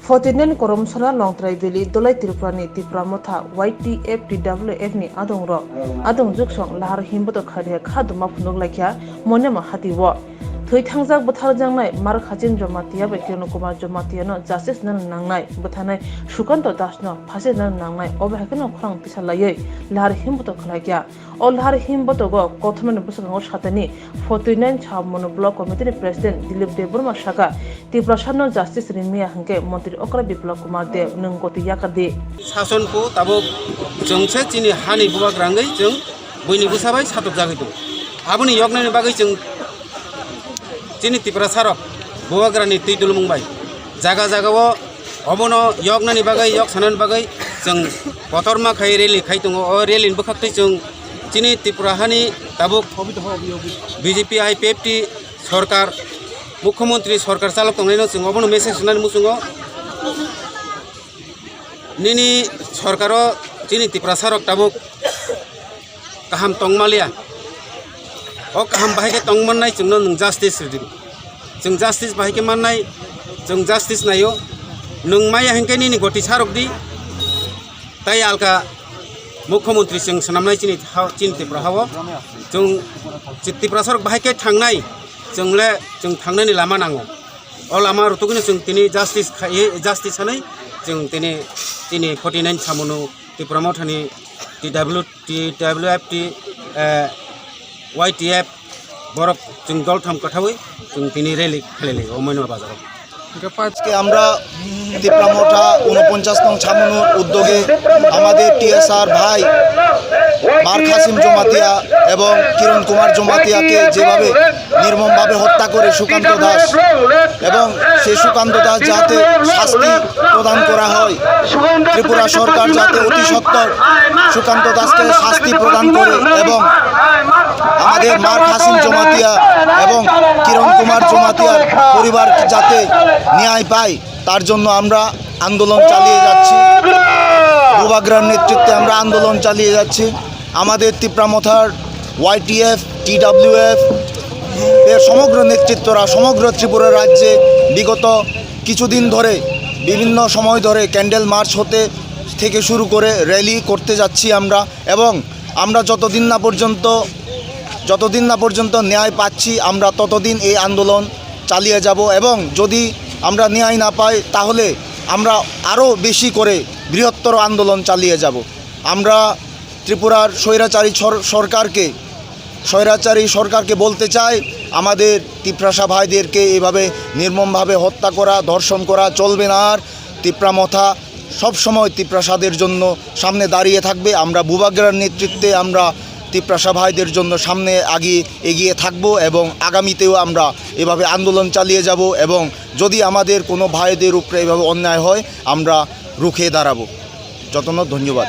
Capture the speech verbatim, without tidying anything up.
Forty nine Koromsala Longtrai Valley Dolai Tripura ni Tipra Motha Y T F T W F ni adong rok adong juksong lahar himboto kharia kha duma phunuk laikha Monema hati o. Thwi thangjak bwtharjaknai Mar Khasim Jamatia bai Kiran Kumar Jamatia no justice nani nangnai bwtharnai Sukanto Das no phasi nani nangnai obo hai kheno khorang tisa laiwi lahar himboto khlaikha. O lahar him botogo kothomani bwskango satani forty nine Chawmunu Block Committee ni President Dilip Debbarma saka, Tiprasa no justice rimya hwnkhe Montri Okra Biplab Kumar Deb nwng goti yakar di. Sason phu tabuk chwng se chini hani bubagra wngwi chwng buini bwsa bai satokjagwi tongo. Aboni yoknani bagwi chwng chini Tiprasa rok bubagrani twi dulumung bai jaga jaga o obono yoknani bagwi, yok sanani bagwi chwng kotorma khai rally khai tongo. O rally ni bwkhaktwi chwng chini Tripura hani tabuk B J P I P F T sorkar, Mukhyamantri sorkar chalok tongnaino chwng obono message rwnani muchungo. Nini sorkaro chini Tiprasa rok tabuk kaham tongmaliya. O kaham bahai khe tongmannai chwngno nwng justice rwdi. Chwng justice bahai khe mannai, chwng justice naio. Nwng maya hinkhe nini goti sarok di. Tai alka Mukhyamantri chwng swnamnai chini ha-, chini Tripura hao. Chwng chi-, Tiprasa rok bahai khe thangnai, chwng le chwng thangnani lama nango. O lama rwtugwino chwng tini justice khai, justice sanai chwng tini, tini forty nine Chawmunu Tipra Mothani T W, T W F T, eh, Y T F borok chwng dol tham kwthawi chwng tini rally khlai lai o Moinoma bazaro. আজকে আমরা তিপ্রা মথা ঊনপঞ্চাশ নং ছামনুর উদ্যোগে আমাদের টিএসআর ভাই মার কাসিম জমাতিয়া এবং কিরণ কুমার জমাতিয়াকে যেভাবে নির্মমভাবে হত্যা করে সুকান্ত দাস এবং সেই সুকান্ত দাস যাতে শাস্তি প্রদান করা হয়, ত্রিপুরা সরকার যাতে অতি সত্বর সুকান্ত দাসকে শাস্তি প্রদান করে এবং আমাদের মার কাসিম জমাতিয়া এবং কিরণ কুমার জমাতিয়ার পরিবার যাতে ন্যায় পায়, তার জন্য আমরা আন্দোলন চালিয়ে যাচ্ছি। বুবাগ্রার নেতৃত্বে আমরা আন্দোলন চালিয়ে যাচ্ছি। আমাদের তিপ্রা মথার ওয়াইটিএফ, টিডাব্লিউএফ এর সমগ্র নেতৃত্বরা সমগ্র ত্রিপুরা রাজ্যে বিগত কিছুদিন ধরে বিভিন্ন সময় ধরে ক্যান্ডেল মার্চ হতে থেকে শুরু করে র‍্যালি করতে যাচ্ছি আমরা। এবং আমরা যতদিন না পর্যন্ত, যতদিন না পর্যন্ত ন্যায় পাচ্ছি, আমরা ততদিন এই আন্দোলন চালিয়ে যাব। এবং যদি আমরা ন্যায় না পাই, তাহলে আমরা আরও বেশি করে বৃহত্তর আন্দোলন চালিয়ে যাব। আমরা ত্রিপুরার স্বৈরাচারী সর-, সরকারকে, স্বৈরাচারী সরকারকে বলতে চাই, আমাদের তিপ্রাসা ভাইদেরকে এইভাবে নির্মমভাবে হত্যা করা, ধর্ষণ করা চলবে না। আর তিপ্রা মথা সবসময় তিপ্রাসাদের জন্য সামনে দাঁড়িয়ে থাকবে। আমরা বুবাগ্রার নেতৃত্বে আমরা তিপ্রাসা ভাইদের জন্য সামনে আগে এগিয়ে থাকব এবং আগামীতেও আমরা এভাবে আন্দোলন চালিয়ে যাব এবং যদি আমাদের কোনো ভাইদের উপরে এভাবে অন্যায় হয়, আমরা রুখে দাঁড়াবো। যতন ধন্যবাদ।